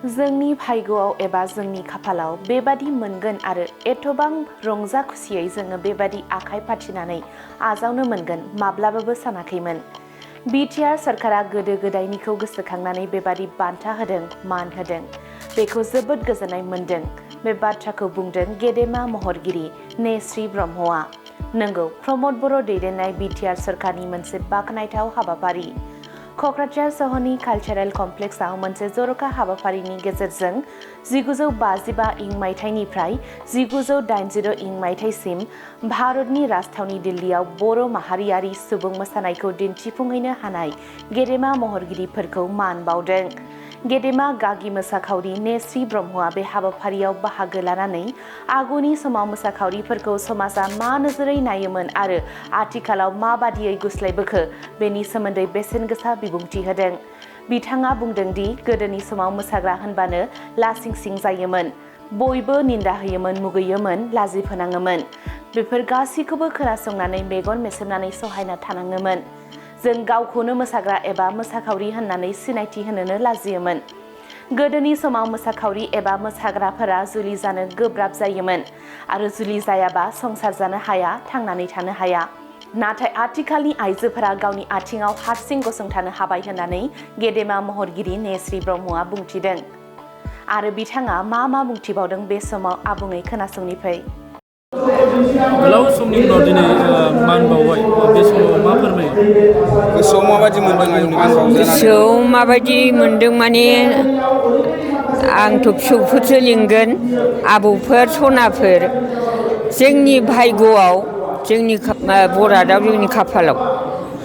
जोंनि भाग्यआव एबा जोंनि खाफालाव बेबादि मोनगोन आरो एथबां रंजा खुसियै जोङो बेबादि आखाइ फाथिनानै आजावनो मोनगोन माब्लाबाबो सानाखैमोन। बिटिआर सरकारा गोदो गोदायनिखौ गोसोखांनानै बेबादि बान्था होदों, मान होदों। बेखौ जोबोद गोजोननाय मोन्दों। बे बाथ्राखौ बुंदों गेदेमा महरगिरि नेस्रि ब्रह्मआ। नंगौ, प्रमद बर' दैदेननाय बिटिआर सरकारनि मोनसे बाखनायथाव हाबाफारि। क'क्राझार सोहोरनि कालचारेल कमप्लेक्सआव मोनसे जर'खा हाबाफारिनि गेजेरजों 1955 इं मायथाइनिफ्राय 1980 इं मायथाइसिम भारतनि राजथावनि दिल्लीआव बर' माहारियारि सुबुं मोसानायखौ दिन्थिफुंहैनो हानाय गेदेमा महरगिरिफोरखौ मान बावदों। गेदेमा गागि मोसाखावरि नेस्रि ब्रह्मआ बे हाबाफारियाव बाहागो लानानै आगुनि समाव मोसाखावरिफोरखौ समाजा मा नोजोरै नायोमोन आरो आथिखालाव माबादियै गुस्लायबोखो बेनि सोमोन्दै बेसेन गोसा बिबुंथि होदों। बिथाङा बुंदों दि गोदोनि समाव मोसाग्रा होनबानो लासिं सिं जायोमोन। बयबो निन्दा होयोमोन, मुगैयोमोन, लाजि फोनाङोमोन। बेफोर गासैखौबो खोनासंनानै मेगन मेसेबनानै सहायना थानाङोमोन। जों गावखौनो मोसाग्रा एबा मोसाखावरि होननानै सिनायथि होनोनो लाजियोमोन। गोदोनि समाव मोसाखावरि एबा मोसाग्राफोरा जुलि जानो गोब्राब जायोमोन आरो जुलि जायाबा संसार जानो हाया, थांनानै थानो हाया। नाथाय आथिखालनि आइजोफोरा गावनि आथिङाव हारसिं गसंथानो हाबाय होननानै गेदेमा महरगिरि नेस्रि ब्रह्मआ बुंथिदों। आरो बिथाङा मा बुंथिबावदों बे समाव आबुङै खोनासंनि फै। गोलाव समनि उनाव दिनै मान बावबाय, बे समाव मा फोरमायो? गोसोआव माबायदि मोनदों आयं मान बावजानानै? गोसोआव माबायदि मोनदों माने आंथ' फिसौफोरसो लिंगोन, आबौफोर, सनाफोर। जोंनि भाग्यआव, जोंनि बरादाव, जोंनि खाफालाव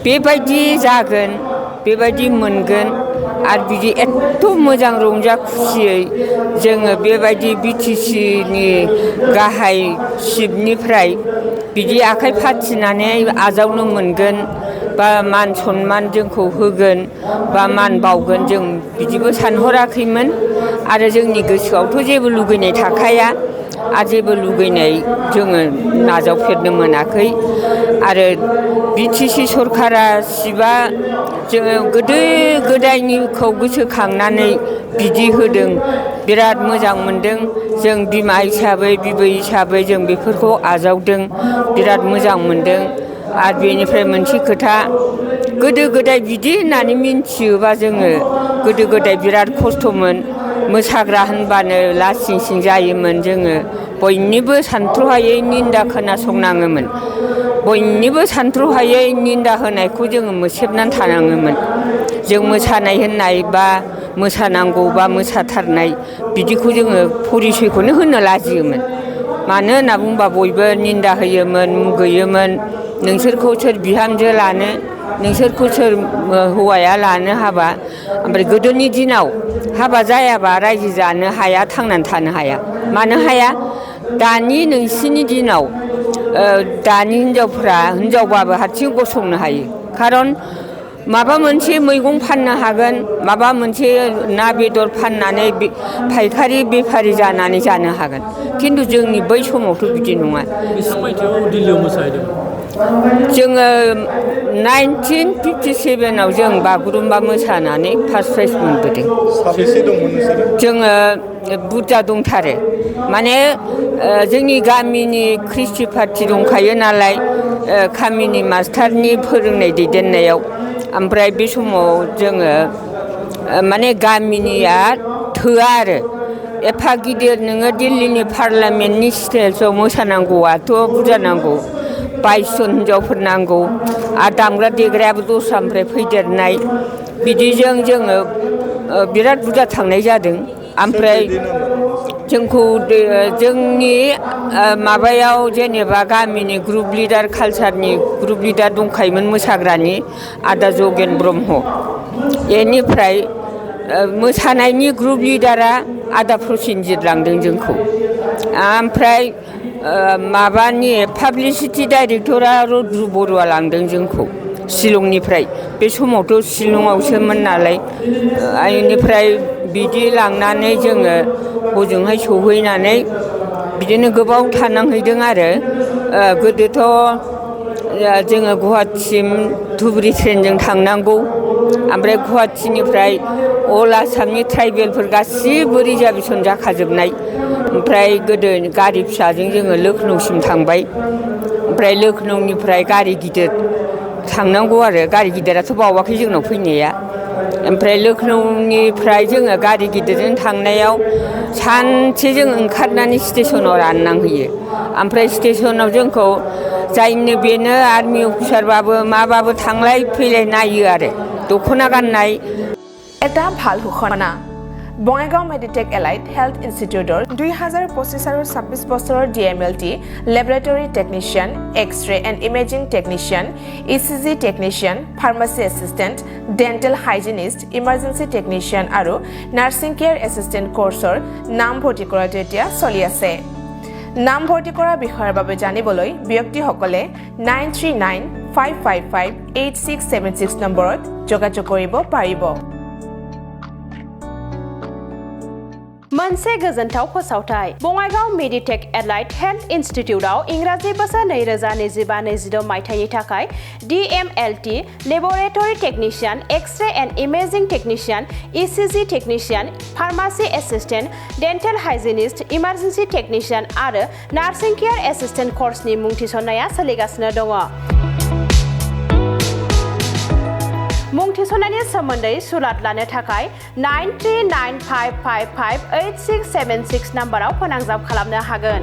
बेबायदि जागोन, बेबायदि मोनगोन आरो बिदि एथ' मोजां रंजा खुसियै जोङो बेबायदि बिटिसिनि गाहाय सिफनिफ्राय बिदि आखाइ फाथिनानै आजावनो मोनगोन बा मान सनमान जोंखौ होगोन बा मान बावगोन जों बिदिबो सानहराखैमोन। आरो जोंनि गोसोआवथ' जेबो लुगैनाय थाखाया आरो जेबो लुगैनाय जोङो नाजावफेरनो मोनाखै। आरो बिटिसि सरकारा सिबआ जोङो गोदो गोदायनिखौ गोसोखांनानै बिदि होदों, बिराद मोजां मोनदों। जों बिमा हिसाबै, बिबै हिसाबै जों बेफोरखौ आजावदों, बिराद मोजां मोनदों। आरो बेनिफ्राय मोनसे खोथा, गोदो गोदाय बिदि होननानै मिन्थियोबा जोङो गोदो गोदाय बिराद खस्थ'मोन। मोसाग्रा होनबानो लासिं सिं जायोमोन जोङो। बयनिबो सानथ्र'हायै निन्दा खोनासंनाङोमोन। बयनिबो सानथ्र'हायै निन्दा होनायखौ जोङो मोसेबनानै थानाङोमोन। जों मोसानाय होननाय बा मोसानांगौ बा मोसाथारनाय बिदिखौ जोङो परिसयखौनो होनो लाजियोमोन। मानो होनना बुंबा बयबो निन्दा होयोमोन, मुगैयोमोन। नोंसोरखौ सोर बिहामजो लानो, नोंसोरखौ सोर हौवाया लानो हाबा। ओमफ्राय गोदोनि दिनाव हाबा जायाबा रायजो जानो हाया, थांनानै थानो हाया। मानो हाया? दानि नोंसिनि दिनाव दानि हिनजावफ्रा हिनजावबाबो हारसिं गसंनो हायो। खारन माबा मोनसे मैगं फाननो हागोन, माबा मोनसे ना बेदर फाननानै फायखारि बेफारि जानानै जानो हागोन। खिन्थु जोंनि बै समावथ' बिदि नङा। बेसेबां मायथाइयाव दिल्लीयाव मोसाहैदोंमोन? जोङो 1957आव जों बागुरुम्बा मोसानानै फार्स्ट प्राइज मोनबोदों। साबेसे दंमोन नोंसोरो? जोङो बुरजा दंथारो। माने जोंनि गामिनि ख्रिस्टि पार्टि दंखायो नालाय, गामिनि मास्टारनि फोरोंनाय दैदेननायाव। ओमफ्राय बे समाव जोङो माने गामिनिया थोआ आरो। एफा गिदिर नोङो दिल्लीनि पार्लामेन्टनि स्टेजाव मोसानांगौआथ' बुरजा नांगौ। 22 जन हिनजावफोर नांगौ आरो दामग्रा देग्रायाबो दस्रानिफ्राय फैदेरनाय। बिदिजों जोङो बिराद बुरजा थांनाय जादों। ओमफ्राय जोंखौ जोंनि माबायाव जेनेबा गामिनि ग्रुप लिडार, कालचारनि ग्रुप लिडार दंखायोमोन मोसाग्रानि, आदा जगेन ब्रह्म। बेनिफ्राय मोसानायनि ग्रुप लिडारा आदा प्रसेनजित लांदों जोंखौ। ओमफ्राय माबानि पाब्लिसिटि डाइरेक्टरा रुद्रु बरुवा लांदों जोंखौ शिलंनिफ्राय। बे समावथ' शिलंआवसोमोन नालाय। बेनिफ्राय बिदि लांनानै जोङो हजोंहाय सहैनानै बिदिनो गोबाव थानांहैदों आरो। गोदोथ' जोङो गुवाहाटिसिम धुबुरि ट्रेनजों थांनांगौ। ओमफ्राय गुवाहाटिनिफ्राय अल आसामनि ट्राइबेलफोर गासिबो रिजार्भेसन जाखाजोबनाय ओमफ्राय गोदो गारि फिसाजों जोङो लखनौसिम थांबाय ओमफ्राय लखनौनिफ्राय गारि गिदिर थांनांगौ आरो गारि गिदिराथ' बावाखै जोंनाव फैनाया ओमफ्राय लखनौनिफ्राय जोङो गारि गिदिरजों थांनायाव सानसे जों ओंखारनानै स्टेसनाव राननांहैयो ओमफ्राय स्टेसनाव जोंखौ जायनो बेनो आर्मि अफिसारबाबो माबाबो थांलाय फैलाय नायो आरो दख'ना गाननाय এটা ভাল ঘোষণা বঙাইগাঁও মেডিটেক এলাইট হেল্থ ইনষ্টিটিউটৰ 2025 আৰু 26 বছৰৰ DMLT laboratory technician x ray and imaging technician ECG technician pharmacy assistant dental hygienist emergency technician আৰু নাৰ্ছিং কেয়াৰ এছিষ্টেণ্ট কোৰ্চৰ নাম ভৰ্তি কৰাটো এতিয়া চলি আছে নাম ভৰ্তি কৰাৰ বিষয়ৰ বাবে জানিবলৈ ব্যক্তিসকলে 9395558676 নম্বৰত যোগাযোগ কৰিব পাৰিব मोनसे गोजोनथाव फोसावथाय बङाइगाव मेडिटेक एलाइट हेल्थ इन्स्टिट्यूटआव इंराजि बोसोर 2025-26 मायथाइनि थाखाय DMLT laboratory technician x-ray and imaging technician ECG technician pharmacy assistant dental hygienist emergency technician आरो नार्सिं केयार एसिस्टेंट कोर्सनि मुं थिसननाया सोलिगासिनो दङ मुं थिसननायनि सोमोन्दै सुलाद लानो थाखाय 9395558676 नाम्बाराव फोनांजाब खालामनो हागोन